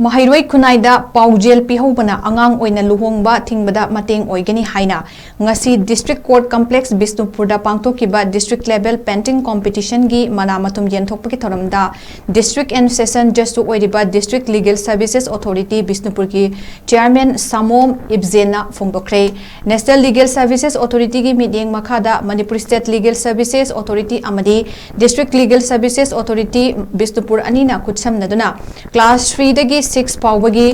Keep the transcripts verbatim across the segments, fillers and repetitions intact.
ꯃꯍꯩꯔꯣꯏ ꯈꯨꯟꯅꯥꯏꯗ ꯄꯥꯎꯖꯦꯜ ꯄꯤꯍꯧꯕꯅ ꯑꯉꯥꯡ ꯑꯣꯏꯅ ꯂꯨꯍꯣꯡꯕ ꯊꯤꯡꯕꯗ ꯃꯇꯦꯡ ꯑꯣꯏꯒꯅꯤ ꯍꯥꯏꯅ ꯉꯁꯤ District Court Complex ꯕꯤꯁꯅꯨꯄꯨꯔꯗ ꯄꯥꯡꯊꯣꯛꯈꯤꯕ District Level Painting Competitionꯒꯤ ꯃꯅꯥ ꯃꯊꯨꯝ ꯌꯦꯟꯊꯣꯛꯄꯒꯤ ꯊꯧꯔꯝꯗ District and Session Judgeꯁꯨ ꯑꯣꯏꯔꯤꯕ District Legal Services Authority ꯕꯤꯁꯅꯨꯄꯨꯔꯒꯤ Chairman ꯁꯥꯃꯣꯝ ꯏꯕꯖꯦꯟꯅ ꯐꯣꯡꯗꯣꯛꯈ꯭ꯔꯦ꯫ National Legal Services Authorityꯒꯤ ꯃꯤꯠꯌꯦꯡ ꯃꯈꯥꯗ Manipur State Legal Services Authority ꯑꯃꯗꯤ District Legal Services Authority Bishnupur ꯑꯅꯤꯅ ꯈꯨꯠꯁꯝꯅꯗꯨꯅ class threeꯗꯒꯤ six ꯐꯥꯎꯕꯒꯤ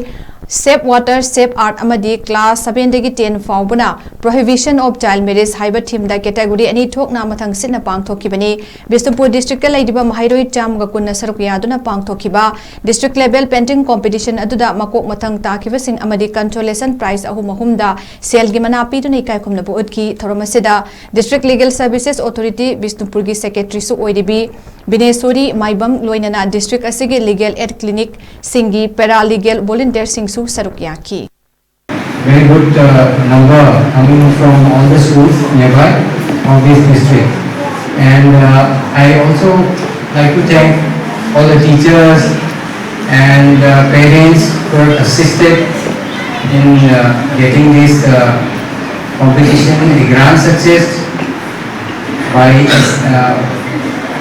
Save Water, Save Earth ꯑꯃꯗꯤ class sevenꯗꯒꯤ ten ꯐꯥꯎꯕꯅ Prohibition of Child Marriage ꯍꯥꯏꯕ themeꯗ category ꯑꯅꯤ ꯊꯣꯛꯅ ꯃꯊꯪ ꯁꯤꯠꯅ ꯄꯥꯡꯊꯣꯛꯈꯤꯕꯅꯤ꯫ ꯕꯤꯁꯅꯨꯄꯨꯔ districtꯇ ꯂꯩꯔꯤꯕ ꯃꯍꯩꯔꯣꯏ ꯆꯥꯝꯃꯒ ꯀꯨꯟꯅ ꯁꯔꯨꯛ ꯌꯥꯗꯨꯅ ꯄꯥꯡꯊꯣꯛꯈꯤꯕ District Level Painting Competition ꯑꯗꯨꯗ ꯃꯀꯣꯛ ꯃꯊꯪ ꯇꯥꯈꯤꯕꯁꯤꯡ ꯑꯃꯗꯤ consolation prize ꯑꯍꯨꯝ ꯑꯍꯨꯝꯗ ꯁꯦꯜꯒꯤ ꯃꯅꯥ ꯄꯤꯗꯨꯅ ꯏꯀꯥꯏꯈꯨꯝꯅꯕ ꯎꯠꯈꯤ꯫ ꯊꯧꯔꯝ ꯑꯁꯤꯗ District Legal Services Authority ꯕꯤꯁꯅꯨꯄꯨꯔꯒꯤ Secretaryꯁꯨ ꯑꯣꯏꯔꯤꯕꯤ ꯕꯤꯅꯦꯁꯣꯔꯤ ꯃꯥꯏꯕꯝ ꯂꯣꯏꯅꯅ district ꯑꯁꯤꯒꯤ legal aid clinicꯁꯤꯡꯒꯤ paralegal volunteerꯁꯤꯡꯁꯨ ꯁꯔꯨꯛ ꯌꯥꯈꯤ꯫ Very good uh, number coming from all the schools nearby of this district. And uh, I also like to thank all the teachers and uh, parents who have assisted in uh, getting this uh, competition a grand success by uh,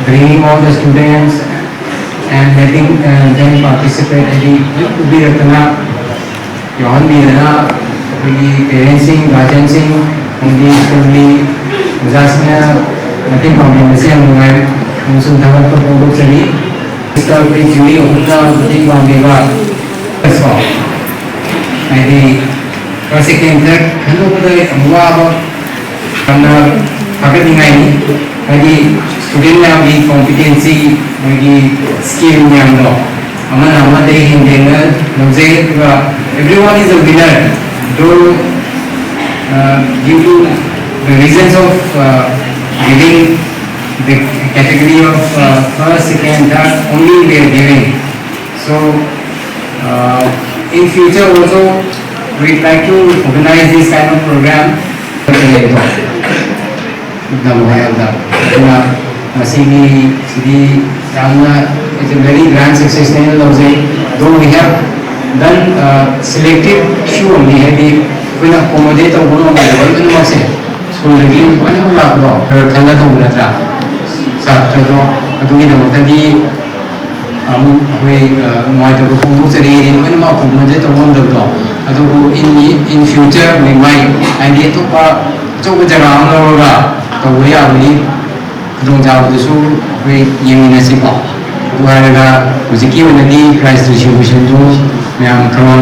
bringing all the students and letting uh, them participate. ꯍꯥꯏꯗꯤ ꯄꯨꯕꯤꯔꯛꯇꯅ ꯌꯥꯎꯍꯟꯕꯤꯗꯅ ꯑꯩꯈꯣꯏꯒꯤ parentꯁꯤꯡ guardianꯁꯤꯡ ꯑꯃꯗꯤ ꯁ꯭ꯀꯨꯜꯒꯤ ꯑꯣꯖꯥꯁꯤꯡꯅ ꯃꯇꯦꯡ ꯄꯥꯡꯕꯤꯕꯁꯦ ꯌꯥꯝ ꯅꯨꯡꯉꯥꯏ ꯑꯃꯁꯨꯡ ꯊꯥꯒꯠꯄ ꯐꯣꯡꯗꯣꯛꯆꯔꯤ꯫ ꯑꯩꯈꯣꯏ jury ꯑꯍꯨꯝꯅ ꯃꯇꯦꯡ ꯄꯥꯡꯕꯤꯕ ꯍꯥꯏꯗꯤ first second third ꯈꯟꯗꯣꯛꯄꯗ ꯌꯥꯝ ꯋꯥꯕ ꯌꯥꯝꯅ ꯊꯥꯒꯠꯅꯤꯡꯉꯥꯏꯅꯤ꯫ ꯍꯥꯏꯗꯤ student ꯃꯌꯥꯝꯒꯤ competency ꯃꯣꯏꯒꯤ skill ꯃꯌꯥꯝꯗꯣ ꯑꯃꯅ ꯑꯃꯗꯒꯤ ꯍꯦꯟꯗꯦꯅ ꯂꯧꯖꯩ꯫ ꯑꯗꯨꯒ everyone is a winner though uh, due to the reasons of uh, giving the category of uh, first, second, third only we are giving. So uh, in future also we'd like to organize this kind of program. ꯍꯣꯠꯅꯕꯗ ꯑꯗꯨꯅ ꯃꯁꯤꯒꯤ ꯁꯤꯗꯤ ꯌꯥꯝꯅ it's a very grand success ꯅꯦꯅ ꯂꯧꯖꯩ꯫ Though we have Then selective issue ꯑꯃꯗꯤ, ꯍꯥꯏꯗꯤ ꯑꯩꯈꯣꯏꯅ accommodate ꯇꯧꯕ ꯉꯝꯗꯕ ꯂꯣꯏꯅꯃꯛꯁꯦ ꯁ꯭ꯀꯨꯜꯗꯒꯤ ꯂꯣꯏꯅꯃꯛ ꯂꯥꯛꯄꯗꯣ ꯈꯔ ꯈꯜꯂ ꯇꯧꯕ ꯅꯠꯇ꯭ꯔꯥ? ꯁꯥꯇ꯭ꯔꯗꯣ ꯑꯗꯨꯒꯤꯗꯃꯛꯇꯗꯤ ꯑꯃꯨꯛ ꯑꯩꯈꯣꯏ ꯅꯨꯡꯉꯥꯏꯇꯕ ꯐꯣꯡꯗꯣꯛꯆꯔꯤ, ꯂꯣꯏꯅꯃꯛ accommodate ꯇꯧꯕ ꯉꯝꯗꯕꯗꯣ꯫ ꯑꯗꯨꯕꯨ in in future we might, ꯍꯥꯏꯗꯤ ꯑꯇꯣꯞꯄ ꯑꯆꯧꯕ ꯖꯒꯥ ꯑꯃ ꯂꯧꯔꯒ ꯇꯧꯕ ꯌꯥꯕꯒꯤ ꯈꯨꯗꯣꯡꯆꯥꯕꯗꯨꯁꯨ ꯑꯩꯈꯣꯏ ꯌꯦꯡꯃꯤꯟꯅꯁꯤꯀꯣ꯫ ꯑꯗꯨ ꯍꯥꯏꯔꯒ ꯍꯧꯖꯤꯛꯀꯤ ꯑꯣꯏꯅꯗꯤ prize distribution ꯗꯨ ꯃꯌꯥꯝ ꯊꯧꯔꯝ